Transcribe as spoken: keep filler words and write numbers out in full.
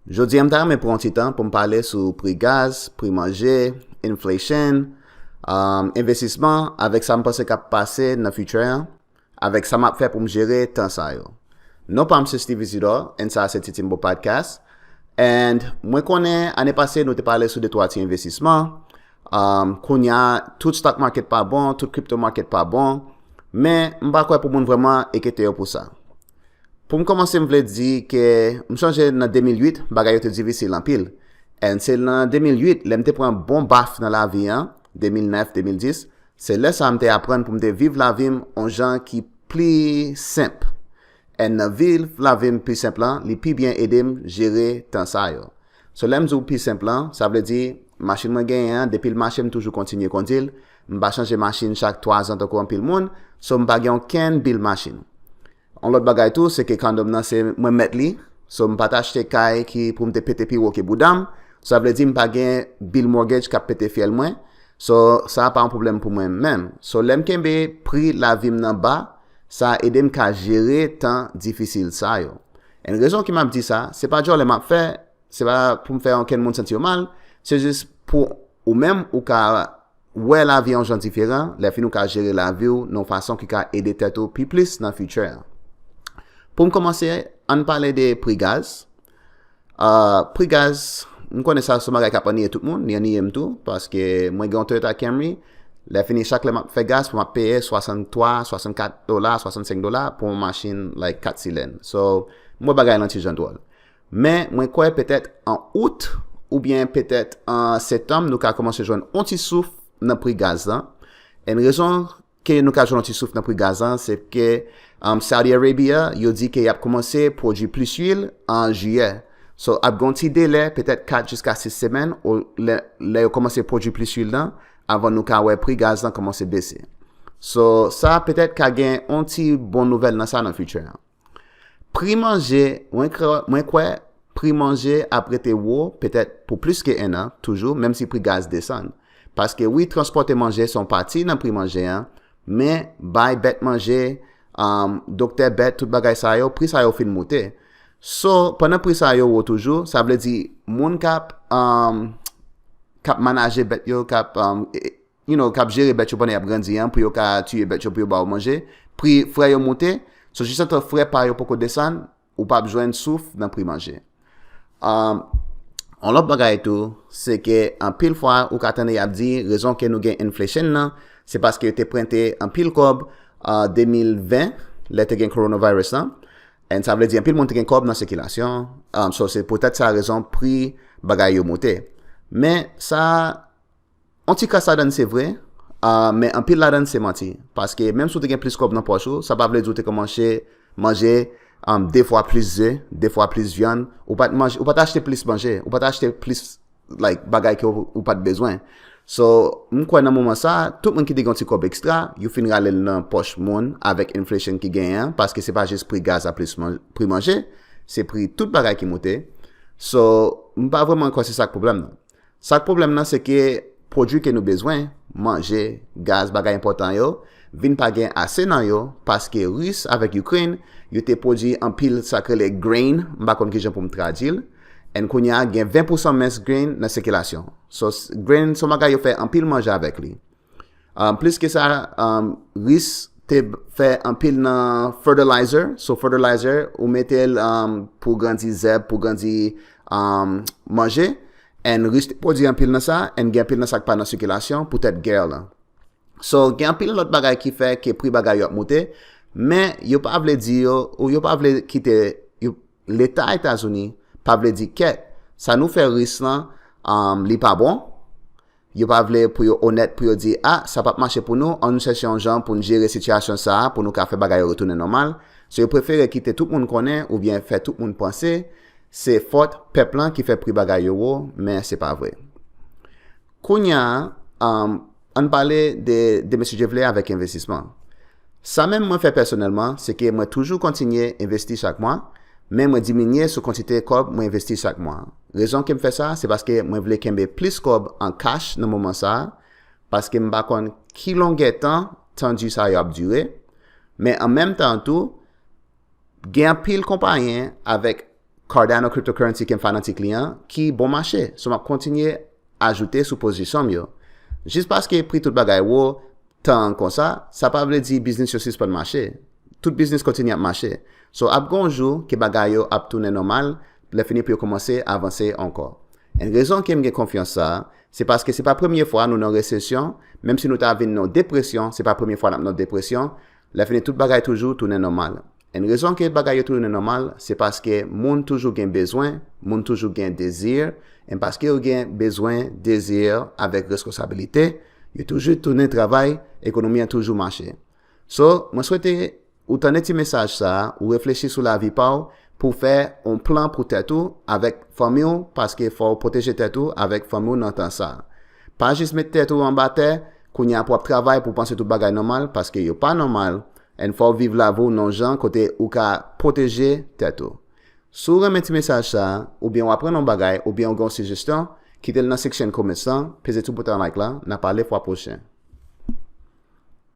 Jodi a, m ta renmen pran yon ti tan pou m pale sou pri gaz, pri manje, inflation, um, envestisman, avèk sa m panse k ap pase nan future an, avèk sa m ap fè pou m jere tan sa yo. Non pa m se Steve Isidore, and sa se Titimbo Podcast. And mwen konnen ane pase nou te pale sou de twa ti envestisman. Um, kounye a, tout stock market pa bon, tout crypto market pa bon. Men m pa kwè pou moun vrèman enkyete yo pou sa. Pou m kòmanse, m vle di ke m sonje nan de mil uit, bagay yo te difisil anpil. And se nan de mil uit, lè m te pran bon baf nan lavi an, de mil nèf, de mil dis, se lè sa a m te aprann pou m te viv lavi m yon jan ki pli senp. And nan viv lavi m pi senp lan, li pi byen ede m jere tan sa yo. So lè m di w pi senp lan, sa vle di machin mwen genyen an, depi l mache, m toujou kontinye kondi l. M pa chanje machin chak twa zan tankou anpil moun, so m pa gen okenn bil machin. Yon lòt bagay tou, se ke condo m nan se mwen mèt li. So m pa t achte kay ki pou m te pete pi wo ke bouda m. Sa vle di m pa gen bil mortgage k ap pete fyèl mwen. So sa pa yon pwoblèm pou mwen menm. So lè m kenbe pri lavi m nan ba, sa ede m ka jere tan difisil sa yo. And rezon ki m ap di sa, se pa djòlè m ap fè, se pa pou m fè okenn moun santi yo mal, se jis pou ou menm ou ka wè lavi yon jan diferan, lè fin ou ka jere lavi w nan yon fason ki ka ede tèt ou pi plis nan future an. Pou m kòmanse, ann pale de pri gaz. Uh, pri gaz, m konnen sa se yon bagay k ap anniye tout moun, li anniye m tou, paske mwen gen yon Toyota Camry, lè fini chak lè m ap fè gaz pou m ap peye swasanntwa, swasannkat dola, swasannsenk dola pou yon machin like kat silenn. So, m wè bagay lan ti jan dwòl. Men mwen kwè petèt an out oubyen petèt an septanm nou ka kòmanse jwenn yon ti souf nan pri gaz lan. And rezon ke nou ka jwenn yon ti souf nan pri gaz lan, se ke um, Saudi Arabia, yo di ke y ap kòmanse pwodui plis lwil an jiyè. So ap gen yon ti delè, petèt kat jiska sis semèn, ou lè, lè yo kòmanse pwodui plis lwil lan, avan nou ka wè pri gaz lan kòmanse bese. So sa petèt ka gen yon ti bon nouvèl nan sa nan future an. Pri manje, mwen kwè, mwen kwè pri manje ap rete wo petèt pou plis ke en an toujou, menm si pri gaz desann. Paske wi, transpòte manje se yon pati nan pri manje an, men bay bèt manje, um, doktè bèt, tout bagay sa yo, pri sa yo fin moute. So, pandan pri sa yo wo toujou, sa vle di moun k ap um, k ap manaje bèt yo, k ap um, you know, k ap jere bèt yo pandan y ap grandi an, pou yo ka tiye bèt yo, pou yo ba yo manje, pri frè yo moute. So jis antan frè pa yo poko desann, ou p ap jwenn souf nan pri manje. Um, yon lòt bagay tou, se ke anpil fwa ou ka tande y ap di rezon ke nou gen inflation nan, se paske yo te prente anpil kòb an de mil ven, lè te gen coronavirus lan. And sa vle di anpil moun te gen kòb nan sikilasyon. Um, so se poutèt sa rezon pri bagay yo moute. Men sa yon ti kras ladann se vre, uh, men anpil ladann se manti. Paske menm si w te gen plis kòb nan pòch ou, sa pa vle di w te kòmanse manje um, de fwa plis ze, de fwa plis vyann. Ou pa t manje, ou pa t achte plis manje, ou pa t achte plis like, bagay ke w, ou pa t bezwen. So, m kwè nan moman sa, tout moun ki te gen yon ti kòb ekstra, yo fin rale l nan pòch moun avèk inflation ki genyen an, paske se pa jis pri gaz a plis pri manje, se pri tout bagay ki moute. So, m pa vrèman kwè se sa k pwoblèm nan. Sa k pwoblèm nan se ke pwodui ke nou bezwen, manje, gaz, bagay enpòtan yo, vin pa gen ase nan yo, paske Ris avèk Ukraine, yo te pwodui anpil sa k rele grain, m pa konn kijan pou m tradui l, and kounye a gen ven pousan mens grain nan sikilasyon. So, grain se yon bagay yo fè anpil manje avèk li. Um, plis ke sa, um, Ris te fè anpil nan fertilizer. So, fertilizer, ou mete l um, pou grandi zèb, pou grandi um, manje. And Ris te pwodui anpil nan sa, and gen anpil nan sa k pa nan sikilasyon, poutèt gè lan. So, gen anpil lòt bagay ki fè ke pri bagay yo ap moute, men yo pa vle di yo, ou yo pa vle kite, yo, Leta Etazini pa vle di kèt, sa nou fè Ris lan, um, li pa bon, yo pa vle pou yo onèt pou yo di, a, sa p ap mache pou nou, ann nou chèche yon jan pou n jere sitiyasyon sa a, pou nou ka fè bagay yo retounen nòmal. So yo prefere kite tout moun konnen oubyen fè tout moun panse se fòt pèp lan ki fè pri bagay yo wo, men se pa vre. Kounye a, um, ann pale de, de mesye Jevle avèk envestisman. Sa menm mwen fè pèsonèlman, se ke mwen toujou kontinye envesti chak mwa, men mwen diminye sou kantite kòb mwen envesti chak mwa. Rezon ke m fè sa, se paske mwen vle kenbe plis kòb an cash nan moman sa a, paske m pa konn ki longè tan tandi sa yo ap dire, men an menm tan tou, gen anpil konpayen avèk Cardano Cryptocurrency ke m fanatik li an, ki bon mache. So, m ap kontinye ajoute sou pozisyon m yo. Jis paske pri tout bagay wo, tan konsa, sa pa vle di biznis yo sispann mache. Tout biznis kontinye ap mache. So, ap gen yon jou ke bagay yo ap tounen nòmal, lè fini pou yo kòmanse avanse ankò. And rezon ke m gen konfyans sa, se paske se pa premye fwa nou nan resesyon, menm si nou ta vin nan depresyon, se pa premye fwa n ap nan depresyon, lè fini tout bagay toujou tounen nòmal. And rezon ke bagay yo tounen nòmal, se paske moun toujou gen bezwen, moun toujou gen dezi, and paske yo gen bezwen, dezi avèk reskonsabilite, yo toujou tounen travay, ekonomi an toujou mache. So, mwen swete ou tande ti mesaj sa, ou reflechi sou lavi pa w pou fè yon plan pou tèt ou avèk fanmi w, paske fò w pwoteje tèt ou avèk fanmi w nan tan sa. Pa jis met tèt ou anba tè, kounye a pou w ap travay pou w panse tout bagay nòmal, paske yo pa nòmal, and fò w viv lavi w nan yon jan kote ou ka pwoteje tèt ou. Si w renmen ti mesaj sa, oubyen w aprann yon bagay, oubyen w gen yon sijesyon, kite l nan section comments lan, peze ti bouton like la, n a pale fwa pwochen.